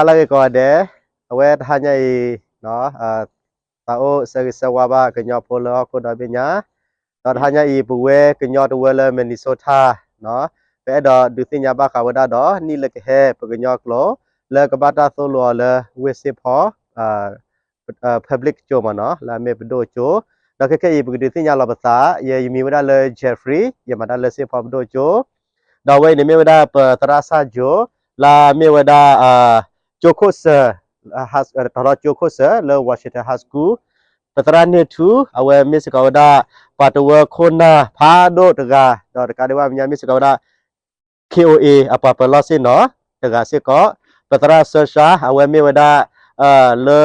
ဟါလၢအဂ့ၤကိးဂၤဒဲး, အဝဲတဟါညါအံၤ သးအိၣ်ဆၢဂ့ၤဆၢဝါဘၣ်ကညီဖိလၢဟီၣ်ခိၣ်ဒီဘ့ၣ်ညါ, ဒီးတဟါညါအံၤ ပဝဲကညီတဝၢလၢ Minnesota ပအဲၣ်ဒိးဒုးသ့ၣ်ညါဘၣ်ဃးဝဲဒၣ်ဒီး နံၣ်လၢကဟဲပကညီကျိာ် လၢကဘၣ်တၢ်သိၣ်လိအီၤလၢဝ့ၢ်စ့ၣ်ဖီ public ကၠိမ့ၢ်နီၤ လၢအမ့ၢ်ပဒိၣ်ကၠိ, ဒီးခဲခဲအံၤ ပကဒုးသ့ၣ်ညါလီၤပသး, ယမံၤမ့ၢ်ဝဲဒၣ်လၢ Jeffrey, ယမၤတၢ်လၢစ့ၣ်ဖီပဒိၣ်ကၠိ, ဒီးအဝဲအံၤန့ၣ်မ့ၢ်ဝဲဒၣ်ပသရၣ်စၢ်ကၠိ, လၢအမ့ၢ်ဝဲဒၣ် ကၠိခိၣ်စၢၣ်, တီၤထီကၠိခိၣ်စၢၣ်လၢ Washington High School, ပသရၣ်န့ၢ်ထူ အဝဲမ့ၢ်စ့ၢ်ကီးဝဲဒၣ် ပှၤတဝၢခိၣ်နၢ်ဖးဒိၣ်တဂၤ, ဒီးတကးဒံးဘၣ်မဲာ်ညါ မ့ၢ်စ့ၢ်ကီးဝဲဒၣ် K O A အပှၤပၢၤလီၢ်ဆ့ၣ်နီၤတဂၤစ့ၢ်ကီး, ပသရၣ်စၢၣ်ရှါ အဝဲမ့ၢ်ဝဲဒၣ် လၢ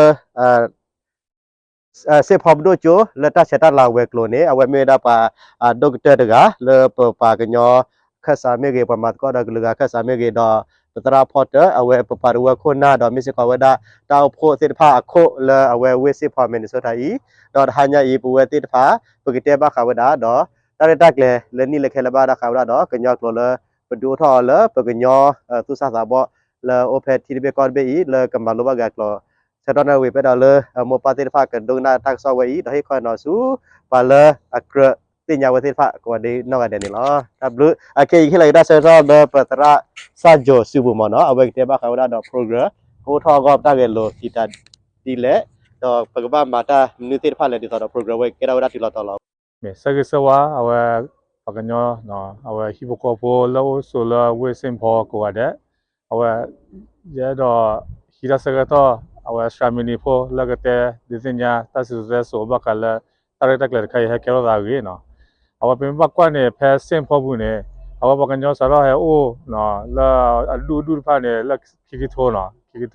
စ့ၣ်ဖီပဒိၣ်ကၠိ လၢတၢ်ဆဲးတၢ်လၤဝဲၤကျိၤန့ၣ် အဝဲမ့ၢ်ဝဲဒၣ်ပှၤ ဒိၣ်ကတၢၢ်တဂၤ လၢပပှၤကညီခၢၣ်စးမ့ၢ်ဂ့ၤ, ပှၤမၤသကိးဒီးကလုာ်ဂၤခၢၣ်စးမ့ၢ်ဂ့ၤ, ဒီးပသရၣ်ဖီတၢၣ် အဝဲပပှၤတဝၢခိၣ်နၢ် ဒီးမ့ၢ်စ့ၢ်ကီးဝဲဒၣ် တၢ်အိၣ်ဖှိၣ်သ့ၣ်တဖၣ်အခိၣ်လၢအဝဲဝ့ၢ်စ့ၣ်ဖီ Minnesota အံၤ, ဒီးတဟါညါအံၤ ပဝဲသ့ၣ်တဖၣ် ပကတဲဘၣ်ဃးဝဲဒၣ်ဒီး တၢ်ရဲၣ်တၢ်ကျဲၤလၢနံၣ်လၢကဟဲလၢဘၣ်တၢ်ဃးဝဲဒၣ်ဒီး ကညီကျိာ်လၢ ပဒုးအိၣ်ထီၣ်အီၤလၢပကညီသူၣ်စၢ်သးဘီၣ်လၢအအိၣ်ဖဲထံတဘ့ၣ်ကီၢ်တဘ့ၣ်အံၤ လၢကမၤလိဘၣ်က့ၤအကျိာ်, ဆၢကတီၢ်န့ၣ်ဝံၤ ပအဲၣ်ဒိးလၢ မိၢ်ပၢ်သ့ၣ်တဖၣ်ကဒိကနၣ်တၢ်ကစီၣ်ဝဲအံၤ ဒီးဟ့ၣ်ခီနီၤဆူ ပှၤလၢအကြၢးသ့ၣ်ညါဝဲသ့ၣ်တဖၣ် ကိးဂၤဒဲးနီၢ်ဂၤဒဲးန့ၣ်လီၤ. တၢ်ဘျုး, အခဲအံၤ ဟ့ၣ်လီၤက့ၤတၢ်ဆၢကတီၢ်လၢပသရၣ်စၢ်ကၠိစုပူၤမ့ၢ်နီၤ, အဝဲကတဲဘၣ်ဃးဝဲဒၣ်ဒီး program ကအိၣ်ထီၣ်အဂီၢ် ပတၢ်ဂဲၤလိာ်ကံတၢ်ဒ်လဲၣ်, ဒီးပကဘၣ်မၤတၢ်မနုၤသ့ၣ်တဖၣ်လဲၣ် ဒ်သိးဒီး program ဝဲကဲထီၣ်ဝဲဒၣ်တုၤလီၤတီၤလီၤ. မ့ၢ်ဆၢဂ့ၤဆၢဝါ အဝဲ ပှၤကညီ အဝဲဟံၣ်ဖိဃီဖိလၢအိၣ်ဆိးလၢဝ့ၢ်စ့ၣ်ဖီကိးဂၤဒဲး, အဝဲ ယအဲၣ်ဒိးဟံးတၢ်ဆၢကတီၢ် အဝဲစှၤမံၤနံၤဖိလၢကတဲ ဒုးသ့ၣ်ညါတၢ်စံၣ်စိၤတဲစိၤဘၣ်ဃးလၢ တၢ်ရဲၣ်တၢ်ကျဲၤတခါအံၤ ဟဲကဲထီၣ်သးအဂ့ၢ်နီၤ. အဝဲပမ့ၢ်ဘၣ်ကွၢ်န့ၣ် ဖဲစ့ၣ်ဖီပူၤန့ၣ် အဝဲပှၤကညီစးထီၣ်ဟဲအိၣ် လၢအဒူၣ်အဒူၣ်တဖၣ်န့ၣ် လၢခံကထိနီၤ, ခံကထိဒီး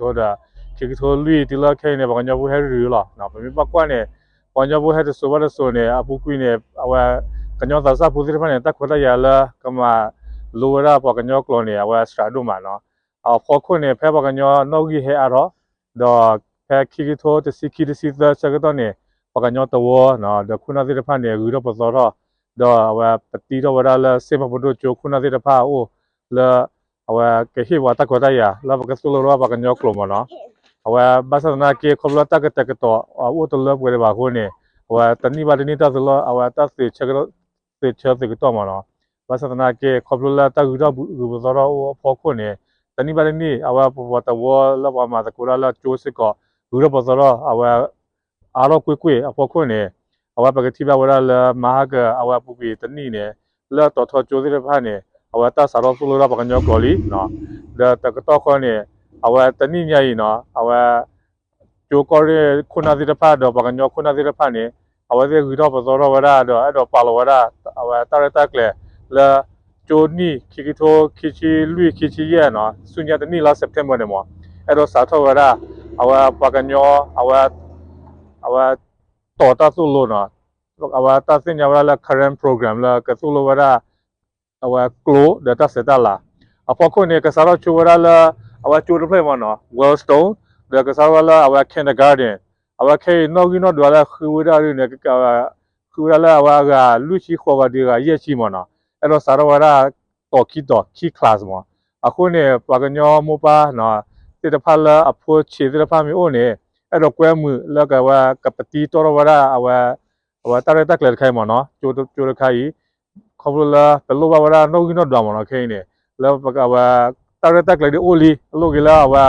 ခံကထိလွံၢ်တုၤလၢခဲအံၤန့ၣ် ပှၤကညီဖိဟဲရုၢ်ရုၢ်လီၤ. ပမ့ၢ်ဘၣ်ကွၢ်န့ၣ် ပှၤကညီဖိဟဲတစိၤဘၣ်တစိၤန့ၣ် အပူၤကွံာ်န့ၣ် အဝဲ ကညီသးစၢ်ဖိသ့ၣ်တဖၣ်န့ၣ် တၢ်ခွဲးတၢ်ယာ်လၢကမၤလိဝဲဒၣ်ပှၤကညီကျိာ်န့ၣ် အဝဲစှၤဒိၣ်မးနီၤ. အဖီခိၣ်န့ၣ် ဖဲပှၤကညီနီၣ်ဂံၢ်ဟဲအါထီၣ် ဒီးဖဲခံကထိတဆံခံ တဆံသၢဆၢကတီၢ်န့ၣ် ပှၤကညီတဝၢ ဒီးခိၣ်နၢ်သ့ၣ်တဖၣ်န့ၣ် ဂုၤထီၣ်ပသီထီၣ်, ဒီးအဝဲပတံထီၣ်ဝဲဒၣ်လၢစ့ၣ်ဖီပဒိၣ်ကၠိခိၣ်နၢ်သ့ၣ်တဖၣ်အအိၣ်လၢ အဝဲကဟ့ၣ်ပှၤတၢ်ခွဲးတၢ်ယာ် လၢပကသိၣ်လိဝဲဒၣ်ပှၤကညီကျိာ်မ့ၢ်နီၤ. အဝဲဘၣ်ဆၣ်သနာ်က့ ခီဖျိတၢ်ကတဲာ်ကတီၤအအိၣ်တလၢပှဲၤဒံးဘၣ်အဃိန့ၣ် အဝဲတနံၣ်ဘၣ်တနံၣ်တၢ်သုးလီၤ အဝဲတၢ်သုးဆၢ သုးဆၢသုးကတီၢ်မ့ၢ်နီၤ. ဘၣ်ဆၣ်သနာ်က့ ခီဖျိလၢတၢ်ဂုၤထီၣ်ဂုၤပသီထီၣ်အိၣ်အဖီခိၣ်န့ၣ် တနံၣ်ဘၣ်တနံၣ် အဝဲပပှၤတဝၢလၢပှၤမၤသကိးတၢ်လၢကၠိစ့ၢ်ကီး ဂုၤထီၣ်ပသီထီၣ် အဝဲ အါထီၣ်ကွ့ၢ်ကွ့ၢ်အဖီခိၣ်န့ၣ် အဝဲပကထံၣ်ဘၣ်ဝဲဒၣ်လၢမဟါက အဝဲပူၤကွံာ်တနံၣ်န့ၣ် လၢတီၤထီကၠိသ့ၣ်တဖၣ်န့ၣ် အဝဲတၢ်စးထီၣ်သိၣ်လိဝဲဒၣ်ပှၤကညီကျိာ်လံ. ဒီးတကတီၢ်ဃီန့ၣ် အဝဲတနံၣ်ညါအံၤနီၤ အဝဲ ကၠိကီၢ်ရ့ၣ်ခိၣ်နၢ်သ့ၣ်တဖၣ် ဒီးပှၤကညီခိၣ်နၢ်သ့ၣ်တဖၣ်န့ၣ် အဝဲသ့ၣ်ဂုၤထီၣ်ပသီထီၣ်ဝဲဒၣ် ဒီးအဲၣ်ဒိးပာ်လီၤဝဲဒၣ် အဝဲတၢ်ရဲၣ်တၢ်ကျဲၤလၢ ကၠိနံၣ် ခံကထိခံဆံလွံၢ် ခံဆံယဲၢ်နီၤ ဆူညါတနံၣ်လါ September န့ၣ်မ့ၢ် အဲၣ်ဒိးစးထီၣ်ဝဲဒၣ် အဝဲပှၤကညီ အဝဲ အဝဲ တီၤတၢ်သိၣ်လိနီၤ အဝဲတၢ်သ့ၣ်ညါဝဲဒၣ်လၢ current program လၢကသိၣ်လိဝဲဒၣ် အဝဲကျိာ်ဒီးတၢ်ဆဲးတၢ်လၤ အဖီခိၣ်န့ၣ် ကစးထီၣ်ဆိဝဲဒၣ်လၢ အဝဲကၠိတဖျၢၣ်အံၤမ့ၢ်နီၤ Wellstone ဒီးကစးထီၣ်ဝဲလၢအဝဲ kindergarten အဝဲခဲအံၤနီၣ်ဂံၢ်နီၣ်ဒွးလၢဃုဝဲဒၣ်ဒ်န့ၣ် ဃုဝဲဒၣ်လၢအဝဲအဂၤလွံၢ်ဆံဃိးဂၤဒံးဂၤယဲၢ်ဆံမ့ၢ်နီၤ အဲၣ်ဒိးစးထီၣ်ဝဲဒၣ် တီၤခံတီၤ ခံ class မ့ၢ် အဃိန့ၣ် ပှၤကညီမိၢ်ပၢ် သ့ၣ်တဖၣ်လၢအဖိဆံးသ့ၣ်တဖၣ်မ့ၢ်အိၣ်န့ၣ် အဲၣ်ဒိးကွဲမုာ်လၢကဝဲကပတံတီထီၣ်ဝဲဒၣ် အဝဲ အဝဲတၢ်ရဲၣ်တၢ်ကျဲၤတခါအံၤမ့ၢ်နီၤ ကၠိတခါအံၤ ခီဖျိလၢပလိၣ်ဘၣ်ဝဲဒၣ်နီၣ်ဂံၢ်နီၣ်ဒွးမ့ၢ်နီၤ ခဲအံၤန့ၣ် လၢအဝဲ တၢ်ရဲၣ်တၢ်ကျဲၤဒ်အိၣ်လံ အလိၣ်က့ၤလၢအဝဲ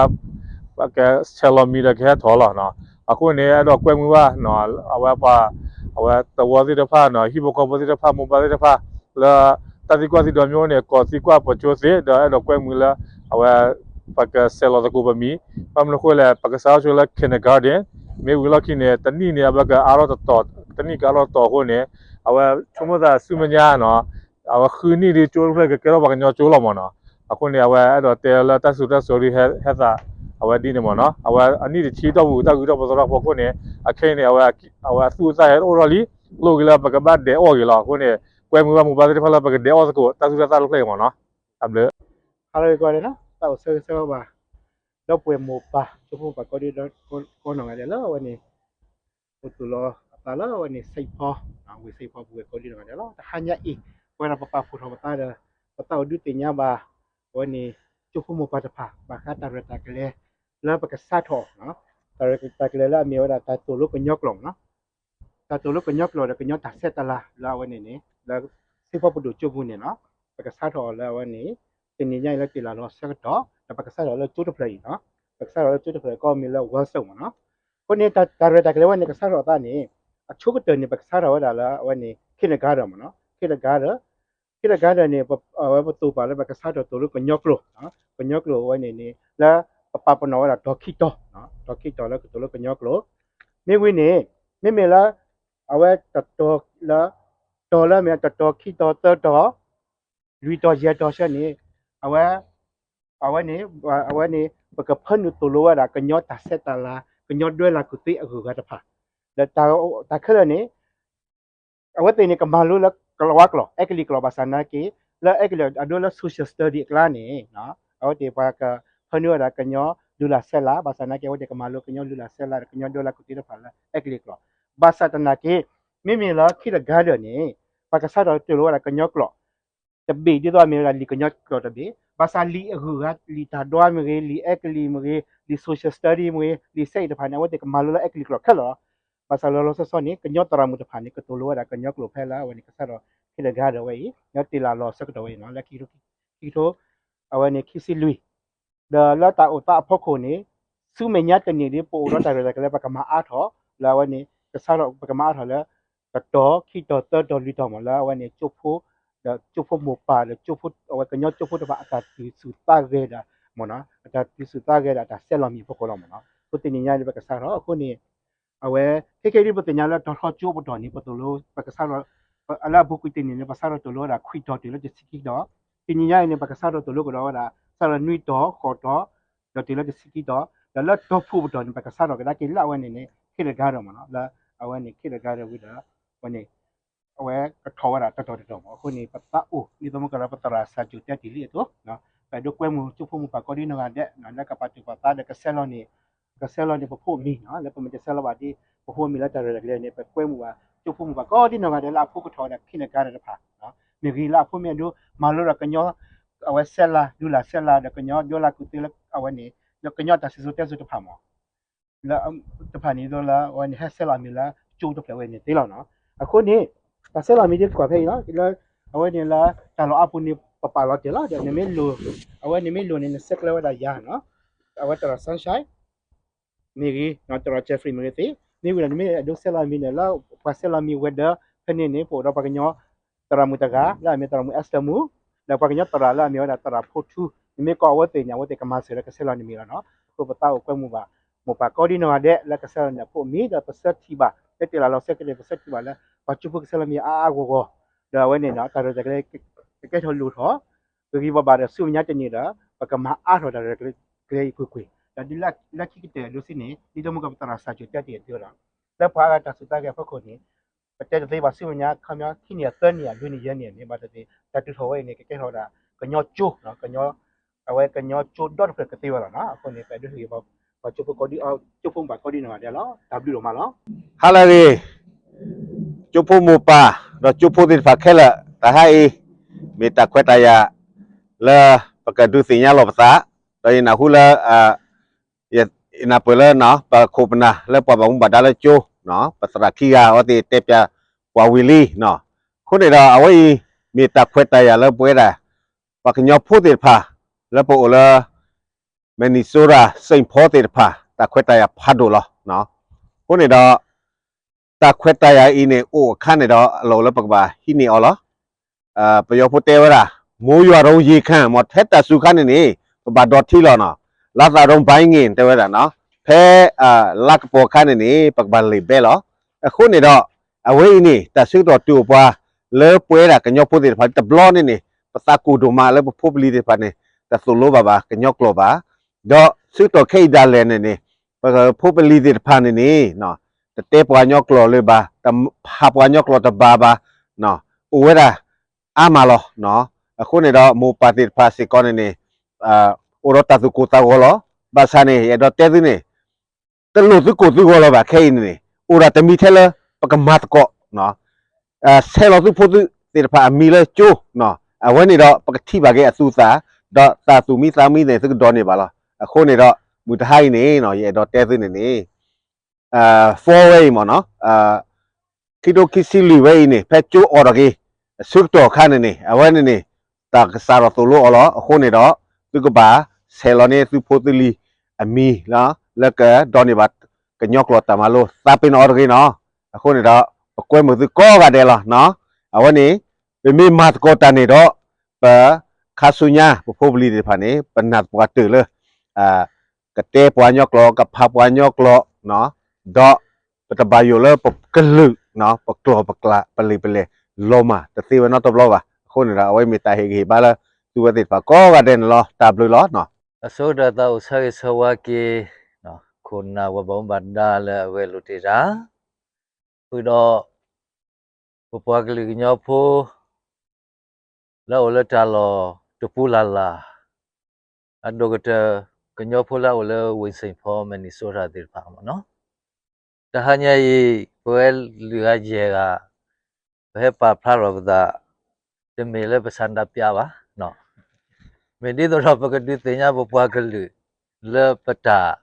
ကဆဲးလီၤမံၤဒီးကဟဲထီၣ်လီၤနီၤ အဃိန့ၣ် အဲၣ်ဒိးကွဲမုာ်ဘၣ် အဝဲပှၤ အဝဲသဝီသ့ၣ်တဖၣ်နီၤ ဟံၣ်ဖိဃီဖိသ့ၣ်တဖၣ် မိၢ်ပၢ်သ့ၣ်တဖၣ် လၢ တၢ်သံကွၢ်သံဒိးမ့ၢ်အိၣ်န့ၣ် ကိးသံကွၢ်ပကၠိသ့ ဒီးအဲၣ်ဒိးကွဲမုာ်လၢ အဝဲ ပကဆဲးလီၤသကိးပမံၤ ဘၣ်မနုၤအဃိလဲၣ် ပကစးထီၣ်ဆိလၢ kindergarten မ့ၢ်ဝံၤလီၢ်ခံန့ၣ် တနံၣ်န့ၣ် အဝဲကအါထီၣ်တတီၤ တနံၣ်ကအါထီၣ်တတီၤအဃိန့ၣ် အဝဲဆိကမိၣ်သးဆူမဲာ်ညါနီၤ အဝဲဃုနံၣ်ဒ်ကၠိတဖျၢၣ်ကကဲထီၣ်ပှၤကညီကၠိလီၤမ့ၢ်နီၤ အဃိန့ၣ် အဝဲအဲၣ်ဒိးတဲလၢတၢ်စူၤတၢ်စိၤဒ်ဟဲသး အဝဲဒ်န့ၣ်မ့ၢ်နီၤ အဝဲအနံၣ်တဆံတီၢ်ပူၤ တၢ်ဂုၤထီၣ်ပသီထီၣ်အဖီခိၣ်န့ၣ် အခဲအံၤန့ၣ် အဝဲအသူၣ်အသးဟဲတအိၣ်ထီၣ်လံ လိၣ်က့ၤလၢပကဘၣ်ဒဲးအီၣ်က့ၤလီၤ အဃိန့ၣ် ကွဲမုာ်ဘၣ်မိၢ်ပၢ်သ့ၣ်တဖၣ်လၢပကဒဲးအီၣ်သကိး တၢ်သူၣ်တၢ်သၣ်တဖျၢၣ်အံၤမ့ၢ်နီၤ တၢ်ဘျုး ဟါလၢဂ့ၤကိးဂၤဒဲးနီၤ တၢ်အိၣ်ဆၢဂ့ၤဆၢဝါဘၣ် ဒီပုၢ်ဝဲၢ်မိၢ်ပၢ် ကၠိဖိပှၤကိးဒံကိးနီၢ်ဂၤဒဲးလၢအဝဲန့ၣ် အိၣ်သူၣ်လီၤအသးလၢအဝဲန့ၣ် စ့ၣ်ဖီ ဝ့ၢ်စ့ၣ်ဖီပူၤဝဲကိးဒံနီၢ်ဂၤဒဲးလီၤ တဟါညါအံၤ ပဝဲဒၣ်ပပာ်ဖှိၣ်ထီၣ်ပသးဒီး ပတၢ်အိၣ်ဒုးသ့ၣ်ညါဘၣ် အဝဲန့ၣ် ကၠိဖိမိၢ်ပၢ်တဖၣ် ဘၣ်ဃးတၢ်ရဲၣ်တၢ်ကျဲၤ လၢပကစးထီၣ် တၢ်ရဲၣ်တၢ်ကျဲၤလၢအမ့ၢ်ဝဲဒၣ်တၢ်သိၣ်လိကညီကျိာ်မ့ၢ်နီၤ, တၢ်သိၣ်လိကညီကျိာ်ဒီးကညီတၢ်ဆဲးတၢ်လၤလၢအဝဲန့ၣ်န့ၣ် လၢ စံဖီပဒိၣ်ကၠိပူၤန့ၣ်နီၤ, ပကစးထီၣ်အီၤလၢအဝဲန့ၣ် တနံၤညါအံၤလၢတ့ၢ်လၢ်လီၤဆၢကတီၢ် ဒီးပကစးထီၣ်လၢကၠိတဖျၢၣ်အံၤနီၤ, ပကစးထီၣ်လၢကၠိတဖျၢၣ်ကီၢ်မ့ၢ်လၢ Wellstone မ့ၢ်နီၤ. အဃိန့ၣ် တၢ်ရဲၣ်တၢ်ကျဲၤဝဲန့ၣ် ကစးထီၣ်အသးန့ၣ် အဆိကတၢၢ်န့ၣ် ပကစးထီၣ်ဝဲဒၣ်လၢအဝဲန့ၣ် kindergarten မ့ၢ်နီၤ, kindergarten, kindergarten န့ၣ် အဝဲပသိၣ်ပာ်လၢပကစးထီၣ်သိၣ်လိကညီကျိာ်, ကညီကျိာ်အဝဲန့ၣ်န့ၣ် လၢပပာ်ပနီၣ်ဝဲဒၣ်တီၤခံတီၤ, တီၤခံတီၤလၢကသိၣ်လိကညီကျိာ်, မ့ၢ်ဝံၤန့ၣ် မ့မ့ၢ်လၢ အဝဲတတီၤလၢ တီၤလၢအမ့ၢ်တတီၤခံတီၤသၢတီၤ လွံၢ်တီၤယဲၢ်တီၤဆၢန့ၣ် အဝဲ အဝဲန့ၣ် အဝဲန့ၣ် ပကဖၢနုာ်သိၣ်လိဝဲဒၣ်ကညီတၢ်ဆဲးတၢ်လၤ ကညီဒွဲလၢ်ကူၣ်သ့အဂုၤအဂၤတဖၣ်, ဒီးတၢ်ခဲလၢာ်န့ၣ် အဝဲသ့ၣ်န့ၣ်ကမၤလိလၢကလၤဝါကျိာ် အဲကလံးကျိာ် ဘၣ်ဆၣ်နာ်က့ လၢအဲကလံးအဒိလၢ social study အကျါန့ၣ် အဝဲသ့ၣ်ပှၤကဖၢနုာ်ဝဲဒၣ်ကညီလုၢ်လၢ်ဆဲးလၤ ဘၣ်ဆၣ်နာ်က့ အဝဲသ့ၣ်ကမၤလိကညီလုၢ်လၢ်ဆဲးလၤ ဒီးကညီဒွဲလၢ်ကူၣ်သ့တဖၣ်လၢအဲကလံးကျိာ်, ဘၣ်ဆၣ်သနာ်က့ မ့မ့ၢ်လၢ kindergarten န့ၣ် ပှၤကစးထီၣ်သိၣ်လိဝဲဒၣ်ကညီကျိာ် တဘ့ၣ်ဒ်သိးအမ့ၢ်ဝဲဒၣ်လံာ်ကညီကျိာ်တဘ့ၣ်, ဘၣ်ဆၣ်လံာ်အဂုၤအဂၤ လံာ်တၢ်ဒွးမ့ၢ်ဂ့ၤ, လံာ်အဲကလံးမ့ၢ်ဂ့ၤ, လံာ် social study မ့ၢ်ဂ့ၤ, လံာ်ဆဲးအံၤတဖၣ်န့ၣ် အဝဲသ့ၣ်ကမၤလိလၢအဲကလံးကျိာ်ခဲလၢာ်လီၤ. ဘၣ်ဆၣ်လီၤလီၤဆီဆီန့ၣ် ကညီသရၣ်မုၣ်တဖၣ်န့ၣ် ကသိၣ်လိဝဲဒၣ်ကညီကျိာ်ဖဲလၢအဝဲန့ၣ် ကစးထီၣ် kindergarten ဝဲအံၤ လၢတ့ၢ်လၢ်လီၤဆၢကတီၢ်ဝဲအံၤနီၤ လၢခံကထိ ခံကထိ အဝဲန့ၣ်ခံဆံလွံၢ် ဒီးလၢတၢ်အိၣ်သးအဖီခိၣ်န့ၣ် ဆူမဲာ်ညါတနံၣ်ဒ်ပအိၣ်ဒီးတၢ်ရဲၣ်တၢ်ကျဲၤလၢပကမၤအါထီၣ် လၢအဝဲန့ၣ် ကစးထီၣ် ပကမၤအါထီၣ်လၢ တတီၤ ခံတီၤ သၢတီၤ လွံၢ်တီၤမ့ၢ် လၢအဝဲန့ၣ် ကၠိဖိ ဒီးကၠိဖိမိၢ်ပၢ်ဒီးကၠိဖိ အဝဲကညီကၠိဖိတဖၣ်အတၢ်တုၤဆူၣ်သးဂဲၤဒီး မ့ၢ်နီၤ အတၢ်တုၤဆူၣ်သးဂဲၤဒီးအတၢ်ဆဲးလီၤမံၤအဖီခိၣ်လီၤမ့ၢ်နီၤ. အဃိတနံၤညါန့ၣ် ပကစးထီၣ်အဃိန့ၣ် အဝဲ ခဲကဲဒ်ပသ့ၣ်ညါလၢတၢ်ထီၣ်ကၠိပတီၢ်န့ၣ် ပသိၣ်လိ ပကစးထီၣ် လၢအပူၤကွံာ်တနံၣ်န့ၣ် ပစးထီၣ်သိၣ်လိဝဲဒၣ်ခွံတီၤတုၤလၢတဆံခံတီၤ, တနံၤညါအံၤန့ၣ် ပကစးထီၣ်သိၣ်လိကဒီးဝဲဒၣ် စးထီၣ်နွံတီၤ ဃိးတီၤ ဒီးတုၤလၢတဆံခံတီၤ ဒီးလၢတီၤဖုၣ်ပတီၢ်န့ၣ် ပကစးထီၣ်ကဒါက့ၤလၢအဝဲန့ၣ်န့ၣ် kindergarten မ့ၢ်နီၤ လၢအဝဲန့ၣ် kindergarten ဝံၤဒီး အဝဲန့ၣ် အဝဲကထီၣ်ဝဲဒၣ်တတီၤတတီၤမ့ၢ် အဃိန့ၣ် ပသးအိၣ် ဒ်သိးမ့ၢ်ကဒီးပသရၣ်စၢ်ကၠိၣ်တဲတ့ၢ်လံအသိး ပဒိးကွဲမုာ်ကၠိဖိမိၢ်ပၢ်ကိးဒံနီၢ်ဂၤဒဲး လၢကပာ်သူၣ်ပာ်သးဒီးကဆဲးလီၤန့ၣ် ကဆဲးလီၤန့ၣ်ပဖိအမံၤ လၢပမ့ၢ်တဆဲးလီၤဘၣ်ဒ် ပဖိအမံၤလၢတၢ်ရဲၣ်တၢ်ကျဲၤန့ၣ် ပကွဲမုာ်ဘၣ် ကၠိဖိမိၢ်ပၢ်ကိးဒံနီၢ်ဂၤဒဲးလၢအဖိကထီၣ်ဝဲဒၣ် kindergarten တဖၣ် မ့ၢ်ဂ့ၤလၢအဖိမ့ၢ်အဒိ မၤလိဒီးကညီ အဝဲဆဲးလၤ လုၢ်လၢ်ဆဲးလၤ ဒီးကညီဒွဲလၢ်ကူၣ်သ့လၢအဝဲန့ၣ် ဒီးကညီတၢ်စံၣ်စိၤတဲစိၤတဖၣ်မ့ၢ် လၢတဖၣ်န့ၣ်ဒ်သိးလၢအဝဲန့ၣ် ဟဲဆဲးလီၤအမံၤလၢကၠိတဖျၢၣ်ဝဲန့ၣ်သ့လီၤနီၤ. အဃိန့ၣ် တၢ်ဆဲးလီၤမံၤဒ်ကွၢ်ဖဲအံၤလီၤ လၢ အဝဲန့ၣ်လၢ တၢ်လီၢ်အါပူၤန့ၣ် ပပာ်လီၤတ့ၢ်လီၤ ဒီးနမ့ၢ်လိၣ် အဝဲနမ့ၢ်လိၣ်န့ၣ် နဆဲးကျိးဝဲဒၣ်ယၤနီၤ အဝဲသရၣ် Sunshine မ့ၢ်ဂ့ၤ သရၣ် Jeffrey မ့ၢ်ဂ့ၤသ့ မ့ၢ်ဝံၤဒီးနမ့ၢ်အဲၣ်ဒိးဆဲးလီၤမံၤန့ၣ် လၢပှၤဆဲးလီၤမံၤဝဲၤဒၢး ဖဲန့ၣ်န့ၣ် ပအိၣ်ဒီးပှၤကညီ သရၣ်မုၣ်တဂၤ လၢအမ့ၢ်သရၣ်မုၣ် Esther မူ ဒီးပှၤကညီသရၣ်လၢအမ့ၢ်ဝဲဒၣ်သရၣ်ဖိထူ နမ့ၢ်ကိးအဝဲသ့ၣ်န့ၣ် အဝဲသ့ၣ်ကမၤစၢၤလၢကဆဲးလီၤနမံၤလီၤနီၤ. အဃိပသးအိၣ်ကွဲမုာ်ဘၣ် မိၢ်ပၢ်ကိးဒံနီၢ်ဂၤဒဲး လၢကဆဲးလီၤန့ၣ်အဖိအမံၤ ဒီးပဆၢထံၣ်ဘၣ် လၢတ့ၢ်လၢ်လီၤဆၢကတီၢ် ပဆၢထံၣ်ဘၣ်လၢ ပှၤကၠိဖိကဆဲးလီၤမံၤအါအါဂီၢ်ဂီၢ် ဒီးအဝဲန့ၣ်နီၤ တၢ်ရဲၣ်တၢ်ကျဲၤ ကကဲထီၣ်လိၣ်ထီၣ် ဂ့ၤဂ့ၤဘၣ်ဘၣ်ဒီးဆူမဲာ်ညါတနံၤဒီး ပကမၤအါထီၣ်တၢ်ရဲၣ်တၢ်ကျဲၤအံၤကွ့ၢ်ကွ့ၢ် ဒီးဒ်လၢခံကတၢၢ်ဒိးစ့န့ၣ် ဒ်သိးမ့ၢ်ကပသရၣ်စၢ်ကၠိၣ်တဲတ့ၢ်အသိးဒီး လၢပှၤအဂၤတၢ်ဆူးတၢ်ဂဲၤအဖီခိၣ်န့ၣ် ပတဲတသ့ဘၣ်ဆူမဲာ်ညါ ခီပညီ ခံနံၣ်အံၤ သၢနံၣ်အံၤ လွံၢ်နံၣ်ယဲၢ်နံၣ်အံၤန့ၣ် ဘၣ်တသ့ တၢ်တုၤထီၣ်ဝဲအံၤန့ၣ် ကကဲထီၣ်ဝဲဒၣ် ကညီကၠိ ကညီ အဝဲကညီကၠိဒီတဖျၢၣ်ကသ့ဝဲလီၤနီၤ. အဃိန့ၣ် ပအဲၣ်ဒိးဟ့ၣ်ဂံၢ်ဘါ ပှၤကၠိဖိကိးဒံ ကၠိဖိမိၢ်ပၢ်ကိးဒံနီၢ်ဂၤဒဲးလီၤ. တၢ်ဘျုးဒိၣ်မးလီၤ. ဟါလၢအဂ့ၤ ကၠိဖိမိၢ်ပၢ် ဒီးကၠိဖိသ့ၣ်တဖၣ်ခဲလၢာ် တဟါအံၤ မ့ၢ်တၢ်ခွဲးတၢ်ယာ် လၢပကဒုးသ့ၣ်ညါလီၤပသး ဒီးယနၢ်ဟူလၢ ယနၢ်ပၢၢ်လၢ ပခိၣ်ပနၢ်လၢပှၤဘၣ်မူဘၣ်ဒါလၢကၠိ ပသရၣ်ခံဂၤ အဝဲသ့ၣ်တဲပၠးပှၤဝံၤလံ. အဃိန့ၣ်ဒီး အဝဲအံၤ မ့ၢ်တၢ်ခွဲးတၢ်ယာ်လၢပဝဲဒၣ် ပှၤကညီဖိသ့ၣ်တဖၣ် လၢပအိၣ်လၢ Minnesota Saint Paul သ့ၣ်တဖၣ် တၢ်ခွဲးတၢ်ယာ်ဖးဒိၣ်လီၤ. အဃိန့ၣ်ဒီး တၢ်ခွဲးတၢ်ယာ်အံၤန့ၣ် အိၣ်အခါန့ၣ်ဒီး အလီၢ်အိၣ်လၢပကဘၣ်ဟံးန့ၢ်အီၤလီၤ. ပယီၤဖိတဲဝဲဒၣ် မိုးရွာတော့ရေခံ မ့ၢ်ထဲတၢ်စူၤခါန့ၣ်န့ၣ် ပဘၣ်ဒိးထံလီၤနီၤ. လါသးတော့ဘါအံၤန့ၣ် တဲဝဲဒၣ်နီၤ ဖဲ လါကပီၤခါန့ၣ်န့ၣ် ပကဘၣ်လံာ်ဘဲလီၤ. အဃိန့ၣ်ဒီး အဝဲအံၤန့ၣ် တၢ်ဆၢကတီၢ်တုၤအိၣ်ပှၤ လၢပဝဲဒၣ်ကညီဖိသ့ၣ်တဖၣ် တဘျီန့ၣ်န့ၣ် ပသးကိၢ်ဒိၣ်မးလၢပဖိပလံၤသ့ၣ်တဖၣ်န့ၣ် တသိၣ်လိဘၣ်ဘၣ်ကညီကျိာ်ဘၣ်. ဒီးဆၢကတီၢ်ခဲအံၤဒၣ်လဲာ်န့ၣ်န့ၣ် ပဖိပလံၤသ့ၣ်တဖၣ်န့ၣ်န့ၣ် တတဲပှၤကညီကျိာ်လၢၤဘၣ်, တဖးပှၤကညီကျိာ်တဘၣ်ဘၣ်, အိၣ်ဝဲဒၣ်အါမးလီၤ. အဃိန့ၣ်ဒီး မိၢ်ပၢ်သ့ၣ်တဖၣ်စ့ၢ်ကီးန့ၣ်န့ၣ် အိၣ်ဒီးတၢ်သူၣ်ကိၢ်သးဂီၤလီၤ. ဘၣ်ဆၣ်န့ၣ် ယအဲၣ်ဒိးတဲသုန့ၣ် တလိၣ်သုကိၢ်သုဂီၤလၢၤဘၣ် ခဲအံၤန့ၣ်န့ၣ် အိၣ်ဒၣ်တမံၤထဲလၢ ပကမၤသကိး ဆဲးလီၤသုဖိသုသ့ၣ်တဖၣ်အမံၤလၢကၠိ, အဝဲန့ၣ်ဒီး ပကထံၣ်ဘၣ်က့ၤအသူအသၣ်, ဒီးတၢ်သူၣ်မံသးမံန့ၣ် သုကဒိးန့ၢ်ဘၣ်လီၤ. အဃိန့ၣ်ဒီး မုၢ်တဟါအံၤန့ၣ်နီၤ ယအဲၣ်ဒိးတဲသုန့ၣ်န့ၣ် four ဝဲအံၤမ့ၢ်နီၤ ခံထိခံဆံလွံၢ်ဝဲအံၤန့ၣ် ဖဲကၠိအိးထီၣ်က့ၤ အဆၢကတီၢ်အခါန့ၣ်န့ၣ် အဝဲန့ၣ်န့ၣ် တၢ်ကစးထီၣ်သိၣ်လိအီၤလီၤ. အဃိန့ၣ်ဒီး သုကဘၣ်ဆဲးလီၤန့ၢ်သုဖိသုလံၤအမံၤလီၤ လၢကဒိးန့ၢ်ဘၣ်ကညီကျိာ်တၢ်မၤလိ သးပ့ၤနီၣ်အီၤတဂ့ၤနီၤ. အဃိန့ၣ်ဒီး ပကွဲမုာ်သုကိးဂၤဒဲးလီၤ. အဝဲန့ၣ် ပမ့ၢ်မၤသကိးတၢ်န့ၣ်ဒီး ပခါဆူညါ ပဖိပလံၤသ့ၣ်တဖၣ်န့ၣ် ပနာ်သပှၢ်တၢၢ်လၢ ကတဲပှၤကညီကျိာ် ကဖးပှၤကညီကျိာ် ဒီးပတဘၣ်ယိၣ်လၢပကလုာ် ပကျိာ်ပကျး ပလံာ်ပလဲၢ် လီၤမၢ်တသ့ဝဲနီတဘျီဘၣ်. အဃိန့ၣ်ဒီး အဝဲမ့ၢ်တၢ်ဟ့ၣ်ဂံၢ်ဟ့ၣ်ဘါလၢ သုဝဲသ့ၣ်တဖၣ်ကိးဂၤဒဲးန့ၣ်လီၤ. တၢ်ဘျုးလီၤ. အဆိကတၢၢ်သးအိၣ်ဆၢဂ့ၤဆၢဝါက့ၤ ခိၣ်နၢ်ပှၤဘၣ်မူဘၣ်ဒါလၢအဂဲၤလိာ်တ့ၢ်တၢ် ဃုာ်ဒီး ပပှၤကလုာ်ကညီဖိ လၢအအိၣ်လၢတၢ်လီၢ်တပူၤလၢ်လၢ် အဒိၣ်ကတၢၢ်ကညီဖိလၢအအိၣ်လၢ Washington Minnesota သ့ၣ်တဖၣ်မ့ၢ်နီၤ, တဟါညါအံၤ ပဝဲလွံၢ်ဂၤယဲၢ်ဂၤ ပဟဲပာ်ဖျါထီၣ်ပသး တမ့ၢ်လၢပဆန္ဒပြဘၣ်, မ့ၢ်ဒ်သိးဒီးပကဒုးသ့ၣ်ညါပပှၤကလုာ် လၢပတၢ်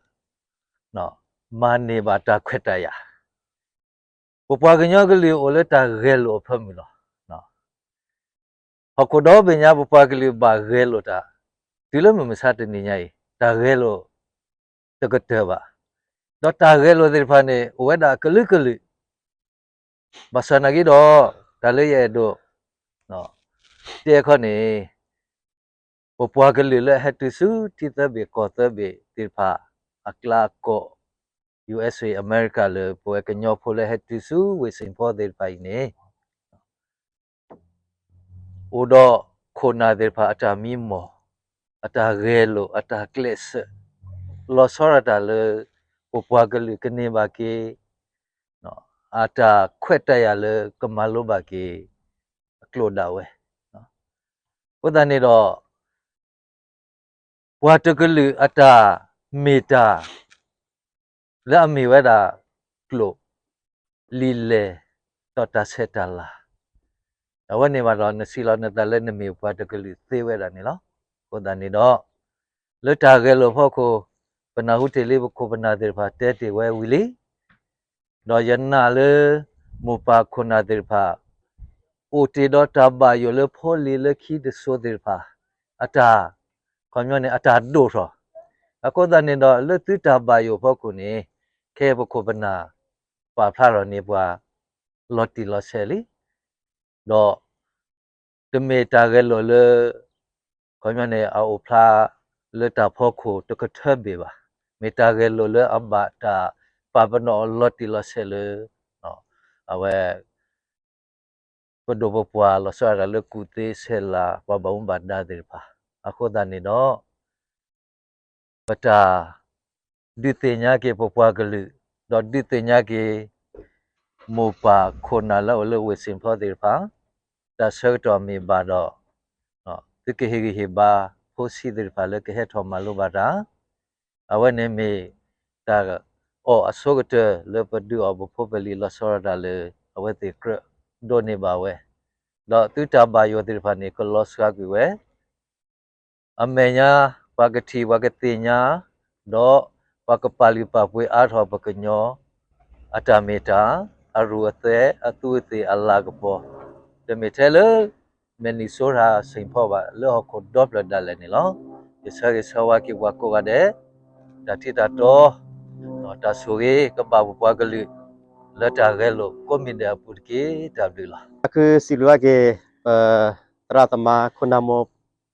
မၤန့ၢ်ဘၣ်တၢ်ခွဲးတၢ်ယာ် ပပှၤကညီကလုာ်အိၣ်လၢတၢ်ဂဲၤလိာ်အဖၢမုၢ်လီၤ. ဟီၣ်ခိၣ်ဒီဘ့ၣ်ညါ ပပှၤကလုာ်ဘၣ်ဂဲၤလိာ်တၢ် တုၤလၢမုၢ်မဆါတနံၤညါအံၤ တၢ်ဂဲၤလိာ်တကတၢၢ်ဘၣ်. ဒီးတၢ်ဂဲၤလိာ်သ့ၣ်တဖၣ်န့ၣ် အိၣ်ဝဲဒၣ်အကလုာ်ကလုာ် ဘၣ်ဆၣ်နာ်က့ဒီး တၢ်လၢယအဲၣ်ဒိး တဲအခီန့ၣ် ပပှၤကလုာ်လၢအဟဲတုၤဆူထံသၢဘ့ၣ်ကီၢ်သၢဘ့ၣ်သ့ၣ်တဖၣ် အကျါအကီး ယူဢ့စ့ အမဲရကၤ လၢပဝဲကညီဖိလၢဟဲတုၤဆူ Washington သ့ၣ်တဖၣ်အံၤန့ၣ် အိၣ်ဒီးခိၣ်နၢ်သ့ၣ်တဖၣ်အတၢ်မံမီၢ်, အတၢ်ဂဲၤလိာ်, အတၢ်ကျဲးစၢး, လီၤဆီဒၣ်တၢ်လၢ ပပှၤကလုာ်ကန့ၢ်ဘၣ်က့ၤ အတၢ်ခွဲးတၢ်ယာ်လၢကမၤလိဘၣ်က့ၤ အကျိာ်ဒၣ်ဝဲ. အဃိသတးန့ၣ်ဒီး ပှၤတကလုာ်အတၢ်မ့ၢ်တၢ် လၢအမ့ၢ်ဝဲဒၣ်ကျိာ် လံာ်လဲၢ် ဒီးတၢ်ဆဲးတၢ်လၤ အဝဲန့ၣ်ဘၣ်ဒီး နစံးလီၤနသးလၢနမ့ၢ်ပှၤတကလုာ်သ့ဝဲဒၣ်န့ၣ်လီၤ. အဃိသတးန့ၣ်ဒီး လၢတၢ်ဂဲၤလိာ်ဖီခိၣ် ပနၢ်ဟူတ့ၢ်လံပခိၣ်ပနၢ်သ့ၣ်တဖၣ်တဲတ့ၢ်ဝဲဝံၤလံ ဒီးယနာ်လၢ မိၢ်ပၢ်ခိၣ်နၢ်သ့ၣ်တဖၣ် အိၣ်တ့ၢ်ဒီးတၢ်ဘၣ်ယိၣ်လၢဖိလံၤလၢခံတစိၤသ့ၣ်တဖၣ် အတၢ် ခီပညီန့ၣ် အတၢ်ဒိၣ်ထီၣ်. အဃိသတးန့ၣ်ဒီး လၢသုတၢ်ဘၣ်ယိၣ်ဖီခိၣ်န့ၣ် ခဲအံၤပခိၣ်ပနၢ် ပာ်ဖျါထီၣ်န့ၢ်ပှၤ လီၤတံၢ်လီၤဆဲးလံ ဒီး တမ့ၢ်တၢ်ဂဲၤလိာ်လၢ ခီပညီန့ၣ် အအိၣ်ဖျါလၢတၢ်ဖီခိၣ်တကထၢဘ့ၣ်ဘၣ်. မ့ၢ်တၢ်ဂဲၤလိာ်လၢအဘၣ်တၢ်ပာ်ပနီၣ်အီၤလီၤတံၢ်လီၤဆဲးလၢ အဝဲ ပဒိၣ်ပပှၢ် လီၤဆီဒၣ်တၢ်လၢကူၣ်သ့ဆဲးလၤ ပှၤဘၣ်မူဘၣ်ဒါသ့ၣ်တဖၣ်. အဃိသတးန့ၣ်ဒီး ပတၢ် ဒုးသ့ၣ်ညါက့ၤပပှၤကလုာ် ဒီးဒုးသ့ၣ်ညါက့ၤ မိၢ်ပၢ်ခိၣ်နၢ်လၢအအိၣ်လၢ Washington သ့ၣ်တဖၣ် တၢ်ဆၢကတီၢ်မ့ၢ်ဘၣ်ဒီး သုကဟ့ၣ်ဂံၢ်ဟ့ၣ်ဘါ ဖိဆံးသ့ၣ်တဖၣ်လၢကဟဲထီၣ်မၤလိဘၣ်တၢ် အဝဲန့ၣ်မ့ၢ်တၢ်အီၣ်အဆိကတၢၢ်လၢပဒုးအီၣ်ပဖိပလံၤလီၤဆီဒၣ်တၢ်လၢ အဝဲသ့ၣ်ကြၢးဒိးန့ၢ်ဘၣ်ဝဲ, ဒီးသုတၢ်ဘၣ်ယိၣ်သ့ၣ်တဖၣ်န့ၣ် ကလီၤစှၤကွံာ်ဝဲ အမဲာ်ညါ ပှၤကထံၣ်ပှၤကသ့ၣ်ညါ ဒီးပှၤကပာ်လုၢ်ပာ်ပှ့ၤအါထီၣ်ပကညီ အတၢ်မ့ၢ်တၢ် အရူၢ်အသဲး အသူးအသ့ၣ်အလၤကပီၤ တမ့ၢ်ထဲလၢ Minnesota Saint Paul ဘၣ် လၢဟီၣ်ခိၣ်ဒီဖျၢၣ်ဒၣ်လဲာ်န့ၣ်လီၤ. ယဆၢဂ့ၤဆၢဝါက့ၤပှၤကိးဂၤဒဲး တၢ်ထံၣ်တၢ်တီ တၢ်ဆိၣ်ဂ့ၤကဘၣ်ပပှၤကလုာ် လၢတၢ်ဂဲၤလိာ်ကိးမံၤဒဲးအပူၤတက့ၢ်. တၢ်ဘျုးလီၤ. အဃုစံးဘျုးဘၣ်က့ၤ ပသရၣ်သမါ ခိၣ်နၢ်မိၢ်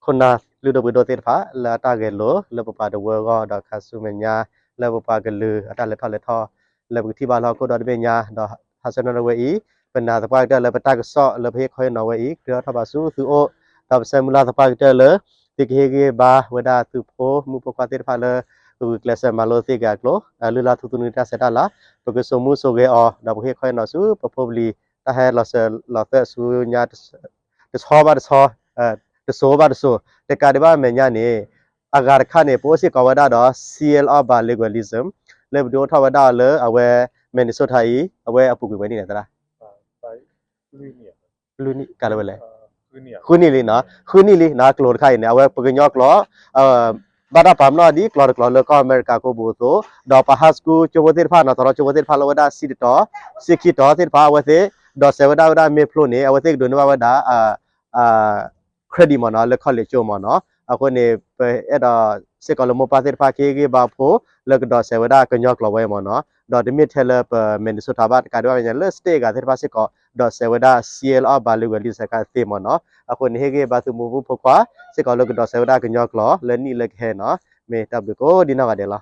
ခိၣ်နၢ်လုၢ်ဒိၣ်ပှ့ၤဒိၣ်သ့ၣ်တဖၣ် လၢအတၢ်ဂဲၤလိာ်လၢပပှၤတဝၢအဂီၢ် ဒီးခါဆူမဲာ်ညါ လၢပပှၤကလုာ်အတၢ်လဲၤထီၣ်လဲၤထီ လၢပကထံၣ်ဘၣ်လၢဟီၣ်ခိၣ်ဒီတဘ့ၣ်ညါ ဒီးဟါဆၢနၣ်ရံၣ်ဝဲအံၤ ပနာ်သပှၢ်ကတၢၢ်လၢပတၢ်ကစီၣ်လၢပဟ့ၣ်ခီဟ့ၣ်နီၤဝဲအံၤ ကြၢးထီၣ်ဘၣ်ဆူသုအိၣ် ဒီးပဆၢမုၢ်လၢ်သပှၢ်ကတၢၢ်လၢ သုကဟ့ၣ်ဂံၢ်ဘါဝဲဒၣ်သုဖိမုၣ်ဖိခွါသ့ၣ်တဖၣ်လၢ ကဂုာ်ကျဲးစၢးမၤလိသ့က့ၤအကျိာ် လုၢ်လၢ်ထူသနူတၢ်ဆဲးတၢ်လၤ ပကစိာ်မူစိာ်ဂဲၤအီၤ ဒီးပကဟ့ၣ်ခီဟ့ၣ်နီၤဆူပဖိပလံၤ တၢ်ဟဲလီၤစၢၤလီၤသွဲၣ်ဆူညါ တဆီဘၣ်တဆီ တစိၤဘၣ်တစိၤ တကးဒံးဘၣ်အမဲာ်ညါန့ၣ် အဂၤတခါန့ၣ် ပအိၣ်စ့ၢ်ကီးဝဲဒၣ်ဒီး seal of bilingualism လၢပဒုးအိၣ်ထီၣ်ဝဲဒၣ်အီၤလၢအဝဲ Minnesota အံၤ အဝဲအပူၤကွံာ်ဝဲန့ၣ်သရၣ် ကလဲၤဝဲလဲၣ် ဃုနံၣ်လံနီၤ ဃုနံၣ်လံနီၤ ကျိာ်တခါအံၤန့ၣ် အဝဲပကညီကျိာ် ဘၣ်တၢ်ပာ်ပနီၣ်ဒ်ကျိာ်တကျိာ်လၢကီၢ်အမဲရကၤကိးပူၤအသိး, ဒီးပှၤ high school ကၠိဖိသ့ၣ်တဖၣ်နီၤ သရီကၠိဖိသ့ၣ်တဖၣ်လၢအဝဲဒၣ်ဆံတတီၤ, ဆံခံတီၤသ့ၣ်တဖၣ် အဝဲသ့ၣ်ဒိးစဲးဝဲဒၣ်ဝဲဒၣ်မ့ၢ်ဖျိန့ၣ် အဝဲသ့ၣ်ကဒိးန့ၢ်ဘၣ်ဝဲဒၣ် credit မ့ၢ်နီၤ လၢ college ကၠိမ့ၢ်နီၤ. အဃိန့ၣ် ပအဲၣ်ဒိးစ့ၢ်ကီးလၢမိၢ်ပၢ်သ့ၣ်တဖၣ်ကဟ့ၣ်ဂံၢ်ဘါဖိ လၢကဒိးစဲးဝဲဒၣ်ကညီကျိာ်ဝဲမ့ၢ်နီၤ. ဒီးတမ့ၢ်ထဲလၢပ Minnesota ဘၣ်တကးဒံးဘၣ် မ့ၢ်ညါလၢ state အဂၤသ့ၣ်တဖၣ်စ့ၢ်ကီး ဒိးစဲးဝဲဒၣ် CL အီၣ် bilingualism သ့မ့ၢ်နီၤ. အဃိန့ၣ် ဟ့ၣ်ဂံၢ်ဘါသုမိၢ်ဖိခွါ စ့ၢ်ကီးလၢကဒိးစဲးဝဲဒၣ်ကညီကျိာ်လၢနံၣ်လၢကဟဲနီၤ. မ့ၢ်တၢ်ဘျုးကိးဒံနီၢ်ဂၤဒဲးလီၤ.